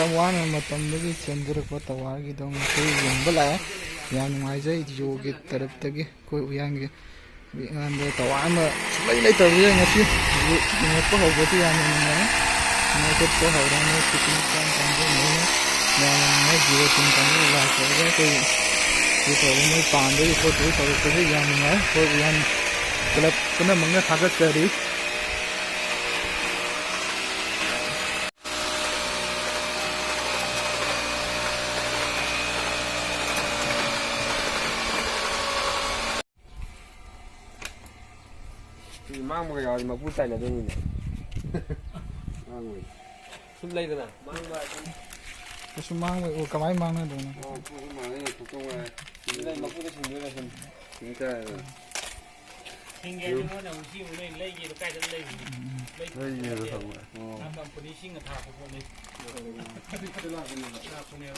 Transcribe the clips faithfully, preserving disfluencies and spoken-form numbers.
ꯌꯥꯝ ꯋꯥꯅ ꯃꯇꯝꯗꯒꯤ ꯆꯦꯟꯕꯤꯔꯛꯄ ꯇꯋꯥꯔꯒꯤꯗꯣ ꯉꯁꯤ ꯌꯦꯡꯕ ꯂꯥꯛꯑꯦ꯫ ꯌꯥꯝ ꯅꯨꯡꯉꯥꯏꯖꯩ, ꯖꯤꯑꯣꯒꯤ ꯇꯔꯞꯇꯒꯤ ꯑꯩꯈꯣꯏ ꯎꯌꯥꯟꯒꯤ꯫ ꯄꯤꯛꯂꯤꯉꯩꯗ ꯇꯋꯥꯔ ꯑꯃ ꯁꯨꯡꯂꯩ ꯂꯩꯇꯕꯁꯤꯗ ꯉꯁꯤ ꯌꯦꯡꯉꯛꯄ ꯍꯧꯕꯗꯤ ꯌꯥꯝꯅ ꯅꯨꯡꯉꯥꯏ꯫ ꯃꯣꯏ ꯆꯠꯄ ꯍꯧꯔꯦ, ꯃꯣꯏ ꯄꯤꯛꯅꯤꯛ ꯆꯥꯡ ꯆꯥꯡꯁꯦ ꯃꯣꯏꯅ ꯃꯌꯥꯝꯅ ꯅꯨꯡꯉꯥꯏ꯫ ꯖꯤꯑꯣ ꯇꯤꯝ ꯀꯥꯡꯕꯨ ꯂꯥꯛꯄꯗ ꯑꯩꯈꯣꯏ ꯁꯤ ꯇꯧꯔꯒ ꯃꯣꯏ ꯄꯥꯝꯕꯒꯤ ꯈꯣꯠꯄꯒꯤ ꯇꯧꯔꯛꯄꯁꯦ ꯌꯥꯝ ꯅꯨꯡꯉꯥꯏ꯫ ꯑꯩꯈꯣꯏ ꯎꯌꯥꯟ ꯀ꯭ꯂꯕ ꯄꯨꯝꯅꯃꯛꯅ ꯊꯥꯒꯠꯆꯔꯤ꯫ ꯁꯤ ꯃꯥꯡꯕꯒ ꯌꯥꯎꯔꯗꯤ ꯃꯄꯨ ꯇꯥꯏꯅꯗꯣꯏꯅꯤꯅꯦ꯫ ꯃꯥꯡꯕꯩ꯫ ꯁꯨꯝ ꯂꯩꯗꯅ, ꯃꯥꯡꯕ ꯍꯥꯏꯗꯤ꯫ ꯀꯩꯁꯨ ꯃꯥꯡꯕꯩ, ꯑꯣ, ꯀꯃꯥꯏꯅ ꯃꯥꯡꯅꯗꯣꯏꯅꯣ? ꯑꯣ, ꯄꯨꯁꯨ ꯃꯥꯡꯉꯦ, ꯌꯦꯟꯊꯣꯛꯇꯧ ꯉꯥꯏꯔꯦ꯫ ꯁꯤ ꯂꯩ, ꯃꯄꯨꯗ ꯁꯤꯡꯗꯣꯏꯔꯥ ꯁꯤꯅꯤ꯫ ꯁꯤꯡ ꯇꯥꯔꯦꯗꯅ꯫ ꯁꯤꯡꯒꯦ ꯍꯥꯏꯗꯤ ꯃꯣꯏꯅ ꯑꯃꯨꯛ ꯁꯤ ꯑꯃꯨꯛ ꯂꯩ-, ꯂꯩꯒꯦꯗꯣ ꯀꯥꯏꯗ ꯂꯩꯒꯦ? ꯂꯩ-, ꯂꯩꯒꯦꯗꯣ ꯊꯝꯃꯣ꯫ ꯑꯣ꯫ ꯀꯝꯄꯅꯤꯁꯤꯡꯅ ꯊꯥꯔꯛꯄ ꯄꯣꯠꯅꯤ꯫ ꯂꯥꯛꯄꯅꯦꯕ꯫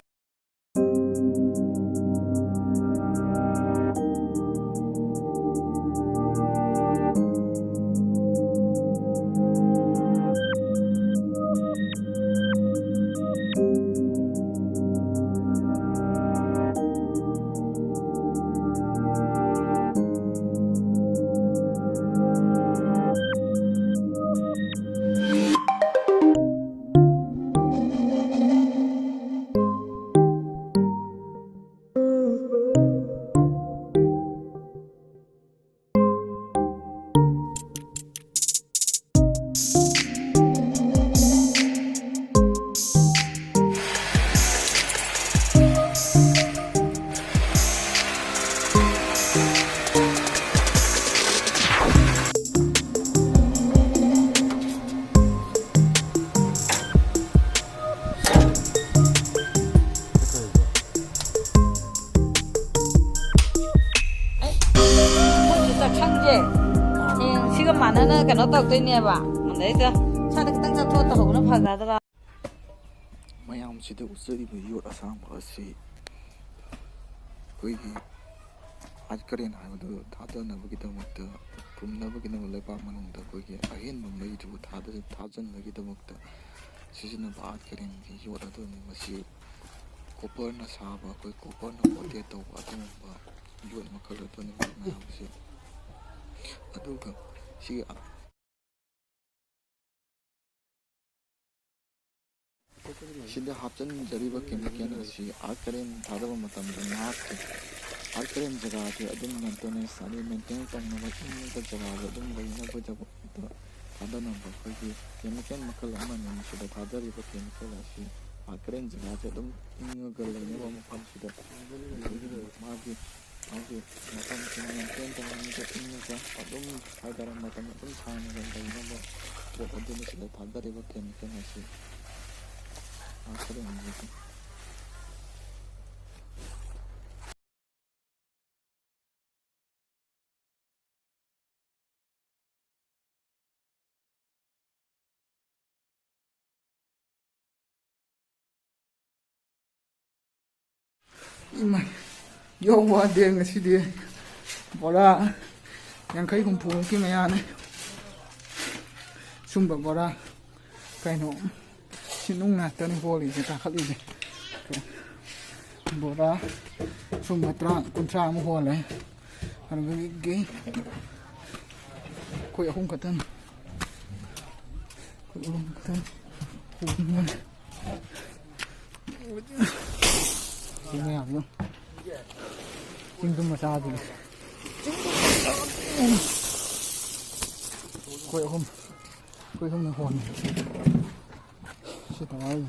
ꯃꯣꯏꯒꯤ ꯆꯥꯛꯁꯪꯁꯦ ꯍꯌꯦꯡ ꯁꯤꯒ ꯃꯥꯟꯅꯅ ꯀꯩꯅꯣ ꯇꯧꯗꯣꯏꯅꯦꯕ꯫ ꯑꯗꯩꯗ ꯁ꯭ꯋꯥꯏꯗ ꯈꯤꯇꯪ ꯆꯠꯊꯣꯛꯑ ꯇꯧꯍꯧꯕꯅ ꯐꯒꯗ꯭ꯔꯥ? ꯃꯌꯥꯝꯁꯤꯗ ꯎꯠꯆꯔꯤꯕ ꯌꯣꯠ ꯑꯁꯥꯡꯕ ꯑꯁꯤ ꯑꯩꯈꯣꯏꯒꯤ ꯑꯥꯔꯠ ꯀꯔꯦꯟ ꯍꯥꯏꯕꯗꯨ ꯊꯥꯗꯅꯕꯒꯤꯗꯃꯛꯇ, ꯐꯨꯝꯅꯕꯒꯤꯗꯃꯛ ꯂꯩꯕꯥꯛ ꯃꯅꯨꯡꯗ ꯑꯩꯈꯣꯏꯒꯤ ꯑꯍꯦꯟꯕ ꯃꯩꯗꯨ ꯊꯥꯗ-, ꯊꯥꯖꯤꯟꯕꯒꯤꯗꯃꯛꯇ ꯁꯤꯖꯤꯟꯅꯕ ꯑꯥꯔꯠ ꯀꯔꯦꯟꯒꯤ ꯌꯣꯠ ꯑꯗꯨꯅꯤ꯫ ꯃꯁꯤ ꯀꯣꯄꯔꯅ ꯁꯥꯕ, ꯑꯩꯈꯣꯏ ꯀꯣꯄꯔꯅ ꯀꯣꯇꯦꯠ ꯇꯧꯕ ꯑꯗꯨꯒꯨꯝꯕ ꯌꯣꯠ ꯃꯈꯜ ꯑꯗꯨꯅꯤ ꯃꯌꯥꯝꯁꯦ꯫ ꯑꯗꯨꯒ ꯁꯤ ꯁꯤꯗ ꯍꯥꯞꯆꯤꯟꯖꯔꯤꯕ ꯀꯦꯃꯤꯀꯦꯜ ꯑꯁꯤ ꯑꯥꯔꯠ ꯀꯔꯦꯟ ꯊꯥꯗꯕ ꯃꯇꯝꯗ ꯃꯍꯥꯛꯀꯤ ꯑꯥꯔꯠ ꯀꯔꯦꯟ ꯖꯒꯥ ꯑꯁꯤ ꯑꯗꯨꯝ ꯃꯦꯟꯇꯦꯅꯦꯟꯁ, ꯑꯗꯩ ꯃꯦꯟꯇꯦꯟ ꯇꯧꯅꯕ ꯏꯪꯕ ꯖꯒꯥꯗ ꯑꯗꯨꯝ ꯂꯩꯅꯕꯒꯤꯗꯃꯛꯇ ꯊꯥꯗꯅꯕ ꯑꯩꯈꯣꯏꯒꯤ ꯀꯦꯃꯤꯀꯦꯜ ꯃꯈꯜ ꯑꯃꯅꯤ꯫ ꯃꯁꯤꯗ ꯊꯥꯗꯔꯤꯕ ꯀꯦꯃꯤꯀꯦꯜ ꯑꯁꯤ ꯑꯥꯔꯠ ꯀꯔꯦꯟ ꯖꯒꯥꯁꯦ ꯑꯗꯨꯝ ꯏꯪꯉꯒ ꯂꯩꯅꯕ ꯃꯐꯝꯁꯤꯗ ꯃꯥꯒꯤ ꯃꯥꯒꯤ ꯃꯐꯝꯁꯤꯡ ꯃꯦꯟꯇꯦꯟ ꯇꯧꯍꯟꯕꯗ ꯏꯪꯉꯒ ꯑꯗꯨꯝ ꯍꯥꯏꯇꯥꯔꯦ, ꯃꯇꯝ ꯑꯗꯨꯝ ꯁꯥꯡꯅ ꯂꯩꯅꯕ ꯄꯣꯠ ꯑꯗꯨꯅꯤ ꯁꯤꯗ ꯊꯥꯗꯔꯤꯕ ꯀꯦꯃꯤꯀꯦꯜ ꯑꯁꯤ꯫ ꯃꯥꯁꯇꯔ ꯑꯣꯏꯍꯟꯖꯒꯦ꯫ ꯏꯃꯥꯏ, ꯌꯧ ꯋꯥꯗꯦ ꯉꯁꯤꯗꯤ꯫ ꯕꯣꯔꯥ ꯌꯥꯡꯈꯩ ꯍꯨꯝꯐꯨꯃꯨꯛꯀꯤ ꯃꯌꯥꯅꯤ꯫ ꯁꯨꯝꯕ ꯕꯣꯔꯥ ꯀꯩꯅꯣ, ꯁꯤ ꯅꯨꯡ ꯉꯥꯛꯇꯅꯤ ꯍꯣꯜꯂꯤꯁꯦ, ꯀꯥꯈꯠꯂꯤꯁꯦ꯫ ꯕꯣꯔꯥ ꯁꯨꯝꯕ ꯇꯔꯥ, ꯀꯨꯟꯊ꯭ꯔꯥ ꯑꯃ ꯍꯣꯜꯂꯦ꯫ ꯑꯗꯨꯗꯒꯤ ꯑꯩꯈꯣꯏ ꯑꯍꯨꯝ ꯈꯛꯇꯪ, ꯑꯩꯈꯣꯏ ꯑꯍꯨꯝ ꯈꯛꯇꯪ ꯍꯣꯟꯕꯅꯦ꯫ ꯁꯤ ꯃꯌꯥꯝꯗꯣ ꯆꯤꯡꯗꯨꯝ ꯃꯆꯥꯗꯨꯅꯤ꯫ ꯑꯩꯈꯣꯏ ꯑꯍꯨꯝ, ꯑꯩꯈꯣꯏ ꯑꯍꯨꯝꯅ ꯍꯣꯟꯕꯅꯦ꯫ ꯁꯤ ꯇꯉꯥꯏ꯫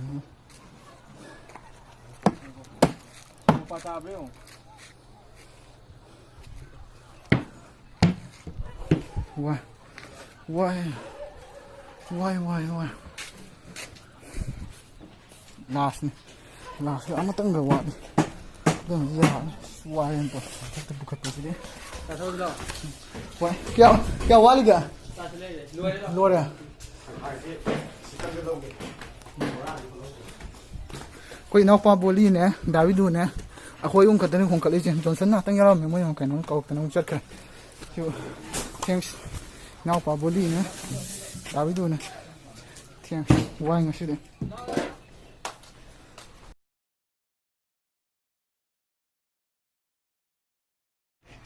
ꯅꯨꯄꯥ ꯇꯥꯕ꯭ꯔꯥ ꯌꯦꯡꯉꯣ꯫ ꯋꯥꯏ꯫ ꯋꯥꯏ꯫ ꯋꯥꯏ, ꯋꯥꯏ, ꯋꯥꯏ꯫ ꯂꯥꯁꯅꯤ꯫ ꯂꯥꯁ ꯑꯃꯇꯪꯒ ꯋꯥꯠꯂꯤ꯫ ꯑꯗꯨꯅ ꯌꯥꯔꯅꯤ꯫ ꯑꯁ, ꯋꯥꯏ ꯑꯝꯇ ꯃꯊꯛꯇ ꯄꯨꯈꯠꯄꯁꯤꯗꯤ꯫ ꯆꯥꯊꯧꯁꯤ ꯂꯥꯎ꯫ ꯋꯥꯏ꯫ ꯀꯌꯥ, ꯀꯌꯥ ꯋꯥꯠꯂꯤꯒꯦ? ꯆꯥꯁꯤ ꯂꯩꯔꯦ꯫ ꯂꯣꯏꯔꯦ ꯂꯥꯎ꯫ ꯂꯣꯏꯔꯦ꯫ ꯑꯩꯈꯣꯏ ꯏꯅꯥꯎꯄꯥ ꯕꯣꯂꯤꯅꯦ, ꯗꯥꯋꯤꯗꯨꯅꯦ, ꯑꯩꯈꯣꯏ ꯑꯍꯨꯝ ꯈꯛꯇꯅꯤ ꯍꯣꯡꯀꯠꯂꯤꯁꯦ꯫ ꯖꯣꯟꯁꯟ ꯉꯥꯛꯇꯪ ꯌꯥꯎꯔꯝꯃꯦ, ꯃꯣꯏ ꯑꯃꯨꯛ ꯀꯩꯅꯣꯝ ꯀꯧꯔꯛꯇꯅ ꯑꯃꯨꯛ ꯆꯠꯈ꯭ꯔꯦ꯫ ꯁꯤ, thanks꯫ ꯏꯅꯥꯎꯄꯥ ꯕꯣꯂꯤꯅꯦ, ꯗꯥꯋꯤꯗꯨꯅꯦ꯫ ꯊꯦꯡ ꯋꯥꯏ ꯉꯁꯤꯗꯤ꯫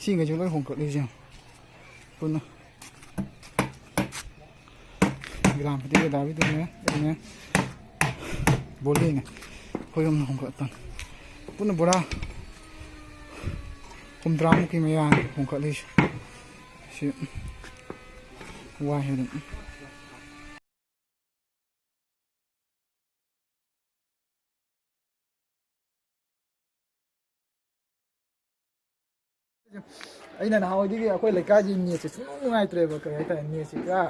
ꯁꯤꯉꯩꯁꯨ ꯂꯣꯏ ꯍꯣꯡꯀꯠꯂꯤꯁꯦ ꯄꯨꯟꯅ꯫ ꯒ꯭ꯔꯥꯝ ꯐꯤꯗꯤꯒ ꯗꯥꯕꯤꯗꯨꯅꯦ, ꯑꯩꯅꯦ, ꯕꯣꯂꯤꯅꯦ, ꯑꯩꯈꯣꯏ ꯑꯍꯨꯝꯅ ꯍꯣꯡꯀꯠꯇꯅ ꯄꯨꯟꯅ ꯕꯣꯔꯥ ꯍꯨꯝꯗ꯭ꯔꯥꯃꯨꯛꯀꯤ ꯃꯌꯥꯅꯤ ꯍꯣꯡꯀꯠꯂꯤꯁꯦ꯫ ꯁꯤ ꯋꯥꯏ ꯑꯗꯨꯝ꯫ ꯑꯩꯅ ꯅꯍꯥꯟꯋꯥꯏꯗꯒꯤ ꯑꯩꯈꯣꯏ ꯂꯩꯀꯥꯏꯒꯤ ꯅꯦꯠꯁꯦ ꯁꯨꯡꯅꯨꯡ ꯅꯨꯡꯉꯥꯏꯇ꯭ꯔꯦꯕ꯫ ꯀꯩ ꯍꯥꯏꯇꯥꯔꯦ, ꯅꯦꯠꯁꯦ ꯄꯨꯔꯥ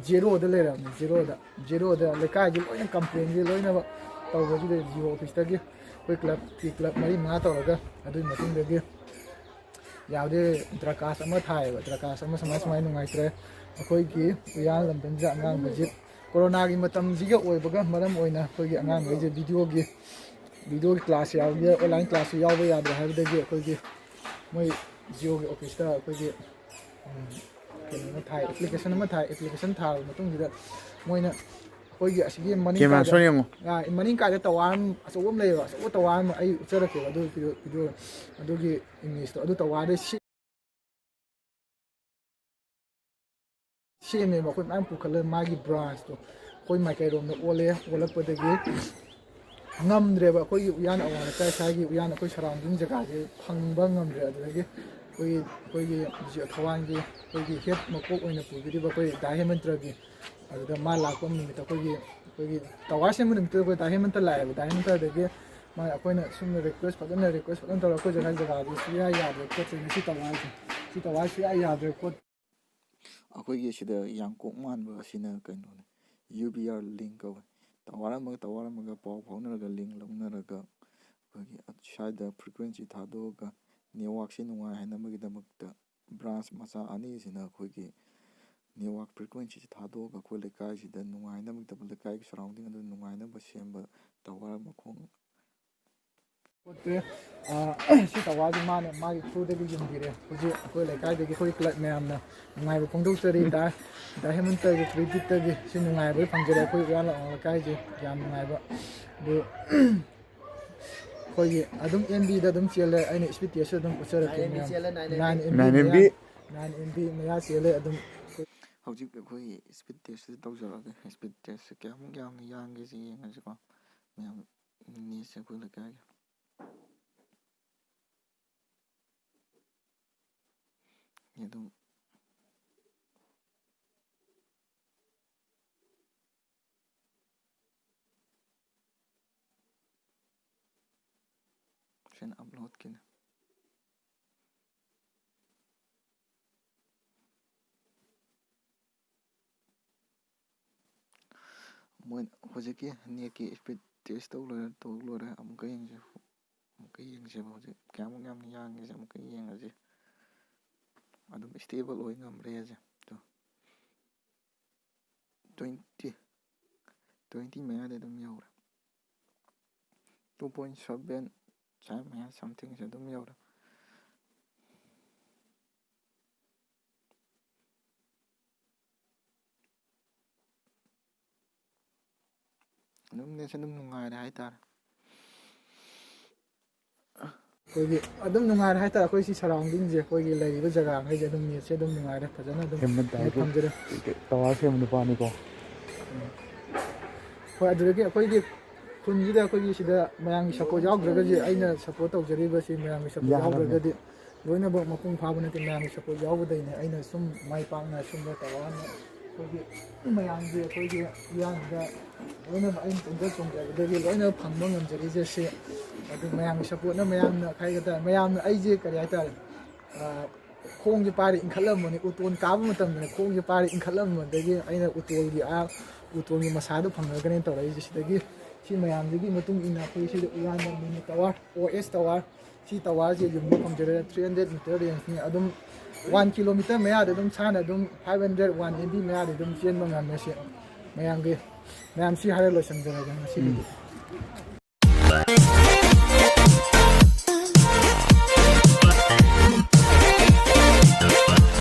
ꯖꯦꯔꯣꯗ ꯂꯩꯔꯕꯅꯤ, ꯖꯦꯔꯣꯗ꯫ ꯖꯦꯔꯣꯗ ꯂꯩꯀꯥꯏꯒꯤ ꯂꯣꯏꯅ ꯀꯝꯄ꯭ꯂꯦꯟꯁꯦ ꯂꯣꯏꯅꯃꯛ ꯇꯧꯕꯁꯤꯗ ꯖꯤꯑꯣ ꯑꯣꯐꯤꯁꯇꯒꯤ ꯑꯩꯈꯣꯏ ꯀ꯭ꯂꯕꯀꯤ ꯀ꯭ꯂꯕ ꯃꯔꯤ ꯃꯉꯥ ꯇꯧꯔꯒ, ꯑꯗꯨꯒꯤ ꯃꯇꯨꯡꯗꯒꯤ ꯌꯥꯎꯗꯦ, ꯗꯔꯀꯥꯁ ꯑꯃ ꯊꯥꯏꯌꯦꯕ꯫ ꯗꯔꯀꯥꯁ ꯑꯃ ꯁꯨꯃꯥꯏ ꯁꯨꯃꯥꯏ ꯅꯨꯡꯉꯥꯏꯇ꯭ꯔꯦ, ꯑꯩꯈꯣꯏꯒꯤ ꯎꯌꯥꯟ ꯂꯝꯗꯝꯁꯤꯗ ꯑꯉꯥꯡ ꯍꯧꯖꯤꯛ ꯀꯣꯔꯣꯅꯥꯒꯤ ꯃꯇꯝꯁꯤꯒ ꯑꯣꯏꯕꯒ ꯃꯔꯝ ꯑꯣꯏꯅ ꯑꯩꯈꯣꯏꯒꯤ ꯑꯉꯥꯡꯈꯩꯁꯦ ꯚꯤꯗꯤꯑꯣꯒꯤ, ꯚꯤꯗꯤꯑꯣꯒꯤ ꯀ꯭ꯂꯥꯁ ꯌꯥꯎꯗꯦ, ꯑꯣꯟꯂꯥꯏꯟ ꯀ꯭ꯂꯥꯁꯁꯨ ꯌꯥꯎꯕ ꯌꯥꯗ꯭ꯔꯦ ꯍꯥꯏꯕꯗꯒꯤ ꯑꯩꯈꯣꯏꯒꯤ ꯃꯣꯏ ꯖꯤꯑꯣꯒꯤ ꯑꯣꯐꯤꯁꯇ ꯑꯩꯈꯣꯏꯒꯤ, ꯎꯝ, ꯀꯩꯅꯣ ꯑꯃ ꯊꯥꯏ, ꯑꯦꯄ꯭ꯂꯤꯀꯦꯁꯟ ꯑꯃ ꯊꯥꯏ꯫ ꯑꯦꯄ꯭ꯂꯤꯀꯦꯁꯟ ꯊꯥꯕ ꯃꯇꯨꯡꯁꯤꯗ ꯃꯣꯏꯅ ꯑꯩꯈꯣꯏꯒꯤ ꯑꯁꯤꯒꯤ ꯃꯅꯤꯡ ꯀꯦꯃꯦꯔꯥ ꯀꯥꯗ, ꯁꯣꯏ ꯌꯦꯡꯉꯣ꯫ ꯑꯥ, ꯃꯅꯤꯡ ꯀꯥꯗ ꯇꯋꯥꯔ ꯑꯃ ꯑꯆꯧꯕ ꯑꯃ ꯂꯩꯌꯦꯕ, ꯑꯆꯧꯕ ꯇꯋꯥꯔ ꯑꯃ ꯑꯩ ꯎꯠꯆꯔꯛꯀꯦꯕ꯫ ꯑꯗꯨ ꯚꯤꯗꯤꯑꯣ, ꯚꯤꯗꯤꯑꯣ, ꯑꯗꯨꯒꯤ ꯏꯃꯦꯖꯇꯣ, ꯑꯗꯨ ꯇꯋꯥꯔꯗꯩ ꯁꯤ-, ꯁꯦꯝꯃꯦꯕ꯫ ꯑꯩꯈꯣꯏ ꯃꯌꯥꯝ ꯄꯨꯈꯠꯂꯒ ꯃꯥꯒꯤ ꯕ꯭ꯔꯥꯟꯁꯇꯣ ꯑꯩꯈꯣꯏ ꯃꯥꯏꯀꯩꯔꯣꯝꯗ ꯑꯣꯜꯂꯦ꯫ ꯑꯣꯜꯂꯛꯄꯗꯒꯤ ꯉꯝꯗ꯭ꯔꯦꯕ, ꯑꯩꯈꯣꯏꯒꯤ ꯎꯌꯥꯟ ꯑꯋꯥꯡ ꯂꯩꯀꯥꯏ ꯁ꯭ꯋꯥꯏꯒꯤ ꯎꯌꯥꯟ, ꯑꯩꯈꯣꯏ ꯁꯔꯥꯎꯟꯗꯤꯡ ꯖꯒꯥꯁꯦ ꯐꯪꯕ ꯉꯝꯗ꯭ꯔꯦ꯫ ꯑꯗꯨꯗꯒꯤ ꯑꯩꯈꯣꯏꯒꯤ, ꯑꯩꯈꯣꯏꯒꯤ ꯍꯧꯖꯤꯛ ꯊꯧꯕꯥꯜꯒꯤ ꯑꯩꯈꯣꯏꯒꯤ ꯍꯦꯠ ꯃꯀꯣꯛ ꯑꯣꯏꯅ ꯄꯨꯕꯤꯔꯤꯕ ꯑꯩꯈꯣꯏ ꯗꯥ ꯍꯦꯃꯟꯇ꯭ꯔꯒꯤ, ꯑꯗꯨꯗ ꯃꯥ ꯂꯥꯛꯄ ꯅꯨꯃꯤꯠꯇ ꯑꯩꯈꯣꯏꯒꯤ, ꯑꯩꯈꯣꯏꯒꯤ ꯇꯋꯥꯔ ꯁꯦꯝꯕ ꯅꯨꯃꯤꯠꯇꯨꯗ ꯑꯩꯈꯣꯏ ꯗꯥ ꯍꯦꯃꯟꯇ ꯂꯥꯛꯑꯦꯕ꯫ ꯗꯥ ꯍꯦꯃꯟꯇꯗꯒꯤ ꯃꯥ, ꯑꯩꯈꯣꯏꯅ ꯁꯨꯝ ꯔꯤꯀ꯭ꯋꯦꯁ ꯐꯖꯅ, ꯔꯤꯀ꯭ꯋꯦꯁ ꯐꯖꯅ ꯇꯧꯔꯒ ꯑꯩꯈꯣꯏ ꯖꯒꯥ, ꯖꯒꯥꯗꯨ ꯁꯨꯡꯌꯥ ꯌꯥꯗ꯭ꯔꯦ ꯈꯣꯠꯇ꯭ꯔꯦ, ꯁꯤ ꯇꯋꯥꯔꯁꯦ, ꯁꯤ ꯇꯋꯥꯔ ꯁꯨꯡꯌꯥ ꯌꯥꯗ꯭ꯔꯦ ꯈꯣꯠ-, ꯑꯩꯈꯣꯏꯒꯤ ꯁꯤꯗ ꯌꯥꯡꯀꯣꯛ ꯃꯥꯟꯕ ꯑꯁꯤꯅ ꯀꯩꯅꯣꯅꯦ, ꯌꯨ ꯕꯤ ꯑꯥꯔ ꯂꯤꯡ ꯀꯧꯋꯦ꯫ ꯇꯋꯥꯔ ꯑꯃꯒ ꯇꯋꯥꯔ ꯑꯃꯒ ꯄꯥꯎ ꯐꯥꯎꯅꯔꯒ, ꯂꯤꯡ ꯂꯧꯅꯔꯒ, ꯑꯩꯈꯣꯏꯒꯤ ꯁ꯭ꯋꯥꯏꯗ ꯐ꯭ꯔꯤꯀ꯭ꯋꯦꯟꯁꯤ ꯊꯥꯗꯣꯛꯑꯒ ꯅꯦꯠꯋꯥꯛꯁꯤ ꯅꯨꯡꯉꯥꯏꯍꯟꯅꯕꯒꯤꯗꯃꯛꯇ ꯕ꯭ꯔꯥꯟꯁ ꯃꯆꯥ ꯑꯅꯤꯁꯤꯅ ꯑꯩꯈꯣꯏꯒꯤ ꯅꯦꯠꯋꯥꯛ ꯐ꯭ꯔꯤꯀ꯭ꯋꯦꯟꯁꯤꯁꯤ ꯊꯥꯗꯣꯛꯑꯒ ꯑꯩꯈꯣꯏ ꯂꯩꯀꯥꯏꯁꯤꯗ ꯅꯨꯡꯉꯥꯏꯅꯕꯒꯤꯗꯃꯛ, ꯂꯩꯀꯥꯏꯒꯤ ꯁꯔꯥꯎꯟꯗꯤꯡ ꯑꯗꯨ ꯅꯨꯡꯉꯥꯏꯅꯕ ꯁꯦꯝꯕ ꯇꯋꯥꯔ ꯃꯈꯣꯡ ꯄꯣꯠꯇꯨ, ꯑ, ꯁꯤ ꯇꯋꯥꯁꯤ ꯃꯥꯅ ꯃꯥꯒꯤ ꯈꯨꯗꯒꯤ ꯌꯨꯝꯕꯤꯔꯦ꯫ ꯍꯧꯖꯤꯛ ꯑꯩꯈꯣꯏ ꯂꯩꯀꯥꯏꯗꯒꯤ ꯑꯩꯈꯣꯏ ꯀ꯭ꯂꯕ ꯃꯌꯥꯝꯅ ꯅꯨꯡꯉꯥꯏꯕ ꯐꯣꯡꯗꯣꯛꯆꯔꯤ꯫ ꯗꯥ, ꯗꯥ ꯍꯦꯃꯟꯇꯒꯤ ꯀ꯭ꯔꯦꯗꯤꯠꯇꯒꯤ ꯁꯤ ꯅꯨꯡꯉꯥꯏꯕ ꯐꯪꯖꯔꯦ꯫ ꯑꯩꯈꯣꯏ ꯎꯌꯥꯟ ꯂꯥꯡꯕ ꯂꯩꯀꯥꯏꯁꯦ ꯌꯥꯝ ꯅꯨꯡꯉꯥꯏꯕ꯫ ꯑꯗꯨ ꯑꯩꯈꯣꯏꯒꯤ ꯑꯗꯨꯝ ꯑꯦꯟ ꯕꯤꯗ ꯑꯗꯨꯝ ꯆꯦꯜꯂꯦ꯫ ꯑꯩꯅ ꯁ꯭ꯄꯤꯠ ꯇꯦꯁꯁꯨ ꯑꯗꯨꯝ ꯎꯠꯆꯔꯛꯀꯦ ꯅꯥꯏꯟ ꯑꯦꯝ ꯕꯤ ꯃꯌꯥꯝ꯫ ꯆꯦꯜꯂꯦ, nine M B. Nine M B nine M B. ꯃꯌꯥ, ꯅꯥꯏꯟ ꯑꯦꯝ ꯕꯤ ꯃꯌꯥ ꯆꯦꯜꯂꯦ ꯑꯗꯨꯝ꯫ ꯍꯧꯖꯤꯛ ꯑꯩꯈꯣꯏ ꯁ꯭ꯄꯤꯠ ꯇꯦꯁꯁꯦ ꯇꯧꯖꯔꯛꯑꯒꯦ꯫ ꯁ꯭ꯄꯤꯠ ꯇꯦꯁꯁꯦ ꯀꯌꯥꯃꯨꯛ ꯌꯥꯝꯅ ꯌꯥꯡꯒꯦꯁꯦ ꯌꯦꯡꯉꯁꯤꯀꯣ꯫ ꯃꯌꯥꯝ ꯅꯦꯠꯁꯦ ꯑꯩꯈꯣꯏ ꯂꯩꯀꯥꯏꯒꯤ꯫ ꯑꯗꯨꯝ ꯁꯤꯅ ꯑꯞꯂꯣꯗꯀꯤꯅꯦ꯫ ꯃꯣꯏ ꯍꯧꯖꯤꯛꯀꯤ ꯅꯦꯠꯀꯤ ꯁ꯭ꯄꯤꯠ ꯇꯦꯁ ꯇꯧ ꯂꯣꯏꯔꯦ, ꯇꯧ ꯂꯣꯏꯔꯦ꯫ ꯑꯃꯨꯛꯀ ꯌꯦꯡꯁꯦ, ꯑꯃꯨꯛꯀ ꯌꯦꯡꯁꯦꯕ꯫ ꯍꯧꯖꯤꯛ ꯀꯌꯥꯃꯨꯛ ꯌꯥꯝꯅ ꯌꯥꯡꯒꯦꯁꯦ ꯑꯃꯨꯛꯀ ꯌꯦꯡꯉꯁꯦ꯫ ꯑꯗꯨꯝ ꯁ꯭ꯇꯦꯕꯜ ꯑꯣꯏ ꯉꯝꯕ꯭ꯔꯥ ꯌꯦꯡꯁꯦ꯫ ꯇꯨ꯫ ꯇ꯭ꯋꯦꯟꯇꯤ, ꯇ꯭ꯋꯦꯟꯇꯤ ꯃꯌꯥꯗꯤ ꯑꯗꯨꯝ ꯌꯧꯔꯦ꯫ ꯇꯨ ꯄꯣꯏꯟ ꯁꯚꯦꯟ ꯁ꯭ꯋꯥꯏ ꯃꯌꯥ ꯁꯝꯊꯤꯡꯁꯦ ꯑꯗꯨꯝ ꯌꯧꯔꯦ꯫ ꯑꯗꯨꯝ ꯅꯦꯠꯁꯦ ꯑꯗꯨꯝ ꯅꯨꯡꯉꯥꯏꯔꯦ ꯍꯥꯏꯇꯥꯔꯦ꯫ ꯑꯩꯈꯣꯏꯒꯤ ꯑꯗꯨꯝ ꯅꯨꯡꯉꯥꯏꯔꯦ ꯍꯥꯏꯇꯥꯔꯦ꯫ ꯑꯩꯈꯣꯏ ꯁꯤ ꯁꯔꯥꯎꯟꯗꯤꯡꯁꯦ, ꯑꯩꯈꯣꯏꯒꯤ ꯂꯩꯔꯤꯕ ꯖꯒꯥꯈꯩꯁꯦ ꯑꯗꯨꯝ ꯅꯦꯠꯁꯦ ꯑꯗꯨꯝ ꯅꯨꯡꯉꯥꯏꯔꯦ, ꯐꯖꯅ ꯑꯗꯨꯝ ꯍꯦꯃꯟꯇ ꯅꯦꯠ ꯍꯥꯏꯁꯦ ꯐꯪꯖꯔꯦ꯫ ꯇꯋꯥꯔ ꯁꯦꯝꯕ ꯅꯨꯄꯥꯅꯤꯀꯣ꯫ ꯎꯝ꯫ ꯍꯣꯏ, ꯑꯗꯨꯗꯒꯤ ꯑꯩꯈꯣꯏꯒꯤ ꯈꯨꯟꯁꯤꯗ ꯑꯩꯈꯣꯏꯒꯤ ꯁꯤꯗ ꯃꯌꯥꯝꯒꯤ ꯁꯞꯄꯣꯔꯠ ꯌꯥꯎꯗ꯭ꯔꯒꯗꯤ, ꯑꯩꯅ ꯁꯞꯄꯣꯔꯠ ꯇꯧꯖꯔꯤꯕꯁꯤ ꯃꯌꯥꯝꯒꯤ ꯁꯞꯄꯣꯔꯠ ꯌꯥꯔꯝꯃꯦ꯫ ꯌꯥꯎꯗ꯭ꯔꯒꯗꯤ ꯂꯣꯏꯅꯃꯛ ꯃꯄꯨꯡ ꯐꯥꯕ ꯅꯠꯇꯦ꯫ ꯃꯌꯥꯝꯒꯤ ꯁꯞꯄꯣꯔꯠ ꯌꯥꯎꯕꯗꯩꯅꯦ ꯑꯩꯅ ꯁꯨꯝ ꯃꯥꯏ ꯄꯥꯛꯅ ꯁꯨꯝꯕ ꯇꯧꯔꯛꯑꯝꯃꯦ꯫ ꯑꯩꯈꯣꯏꯒꯤ ꯃꯌꯥꯝꯒꯤ ꯑꯩꯈꯣꯏꯒꯤ ꯏꯌꯥꯝꯕꯗ ꯂꯣꯏꯅꯃꯛ ꯑꯩꯅ ꯄꯨꯛꯆꯦꯜ ꯆꯣꯡꯖꯕꯗꯒꯤ ꯂꯣꯏꯅ ꯐꯪꯕ ꯉꯝꯖꯔꯤꯁꯦ ꯁꯤ꯫ ꯑꯗꯨ ꯃꯌꯥꯝꯒꯤ ꯁꯞꯄꯣꯔꯠꯅ, ꯃꯌꯥꯝꯅ ꯍꯥꯏꯒꯗ꯭ꯔꯥ, ꯃꯌꯥꯝꯅ ꯑꯩꯁꯦ ꯀꯔꯤ ꯍꯥꯏꯇꯥꯔꯦ, ꯑ, ꯈꯣꯡꯁꯦ ꯄꯥꯏꯔ ꯏꯟꯈꯠꯂꯝꯕꯅꯤ꯫ ꯎꯇꯣꯟ ꯀꯥꯕ ꯃꯇꯝꯗꯅꯦ ꯈꯣꯡꯁꯦ ꯄꯥꯏꯔ ꯏꯟꯈꯠꯂꯝꯕꯗꯒꯤ ꯑꯩꯅ ꯎꯇꯣꯟꯒꯤ, ꯑꯥ, ꯎꯇꯣꯟꯒꯤ ꯃꯁꯥꯗꯣ ꯐꯪꯉꯒꯅꯦ ꯇꯧꯔꯛꯏꯁꯦ꯫ ꯁꯤꯗꯒꯤ ꯁꯤ ꯃꯌꯥꯝꯁꯤꯒꯤ ꯃꯇꯨꯡ ꯏꯟꯅ ꯑꯩꯈꯣꯏ ꯁꯤꯗ ꯎꯌꯥꯟꯗ ꯃꯤꯅꯤ ꯇꯋꯥꯔ, ꯑꯣ ꯑꯦꯁ ꯇꯋꯥꯔ, ꯁꯤ ꯇꯋꯥꯔꯁꯦ ꯌꯨꯝꯕ ꯐꯪꯖꯔꯦ꯫ ꯊ꯭ꯔꯤ ꯍꯟꯗ꯭ꯔꯦꯠ ꯃꯤꯇꯔ ꯔꯦꯟꯖꯅꯤ꯫ ꯑꯗꯨꯝ ꯋꯥꯟ ꯀꯤꯂꯣꯃꯤꯇꯔ ꯃꯌꯥꯗ ꯑꯗꯨꯝ ꯁꯥꯅ ꯑꯗꯨꯝ five hundred, one M B ꯃꯌꯥꯗ ꯑꯗꯨꯝ ꯆꯦꯟꯕ ꯉꯝꯃꯦ꯫ ꯁꯤ ꯃꯌꯥꯝꯒꯤ, ꯃꯌꯥꯝ ꯁꯤ ꯍꯥꯏꯔ ꯂꯣꯏꯁꯤꯟꯖꯔꯒꯦ ꯉꯁꯤꯒꯤꯗꯤ꯫ ꯎꯝ꯫